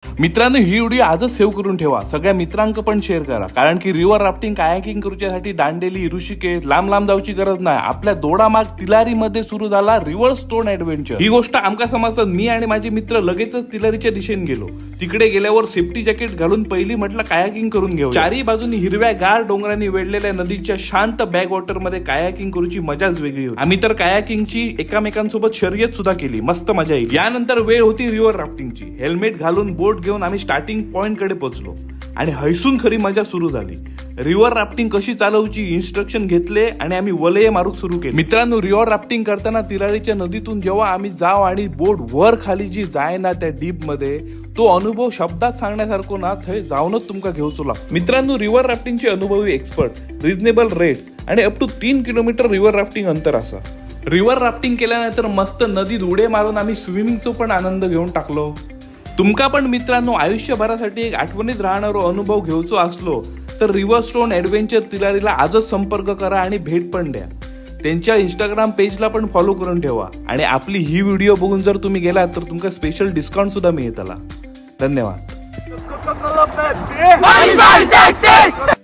मित्रांनो, ही व्हिडिओ आजच सेव्ह करून ठेवा, सगळ्या मित्रांक पण शेअर करा, कारण की रिव्हर राफ्टिंग, कायाकिंग करूच्यासाठी दांडेली, ऋषिकेश लांब लांब जाऊची गरज नाही. आपल्या दोडामार्ग तिलारीमध्ये सुरू झाला रिव्हर स्टोन ऍडव्हेंचर. ही गोष्ट आमका समजतात मी आणि माझे मित्र लगेचच तिलारीच्या दिशेने गेलो. तिकडे गेल्यावर सेफ्टी जॅकेट घालून पहिली म्हटलं कायाकिंग करून घेऊ. चारही बाजूनी हिरव्या गार डोंगरांनी वेढलेल्या नदीच्या शांत बॅकवॉटर मध्ये कायाकिंग करूची मजाच वेगळी होती. आम्ही तर कायाकिंगची एकामेकांसोबत शर्यत सुद्धा केली, मस्त मजा येईल. यानंतर वेळ होती रिव्हर राफ्टिंगची. हेल्मेट घालून बोट घेऊन आम्ही स्टार्टिंग पॉइंट कडे पोहोचलो आणि हैसून खरी मजा सुरू झाली. रिव्हर राफ्टिंग कशी चालवची इन्स्ट्रक्शन घेतले आणि आम्ही वलये मारूक सुरू केले. मित्रांनो, रिव्हर राफ्टिंग करताना तिलारीच्या नदीतून जेव्हा आम्ही जाव आणि बोट वर खाली जी जाय ना त्या डीप मध्ये, तो अनुभव शब्दात सांगण्यासारखो ना, थंय जाऊनच तुमका घेऊचो लागतो. मित्रांनो, रिव्हर राफ्टिंगचे अनुभवी एक्सपर्ट, रिझनेबल रेट्स आणि up to 3 kilometre river rafting अंतर असा. रिव्हर राफ्टिंग केल्यानंतर मस्त नदीत उडे मारून आम्ही स्विमिंगचो पण आनंद घेऊन टाकलो. तुमका पण मित्रांनो आयुष्यभरासाठी एक आठवणीत राहणारो अनुभव घेऊचो असलो तर रिव्हर स्टोन ॲडव्हेंचर तिलारीला आजच संपर्क करा आणि भेट पण द्या. त्यांच्या इंस्टाग्राम पेजला पण फॉलो करून ठेवा आणि आपली ही व्हिडिओ बघून जर तुम्ही गेलात तर तुमका स्पेशल डिस्काउंट सुद्धा मिळेल. धन्यवाद. Bye bye sexy.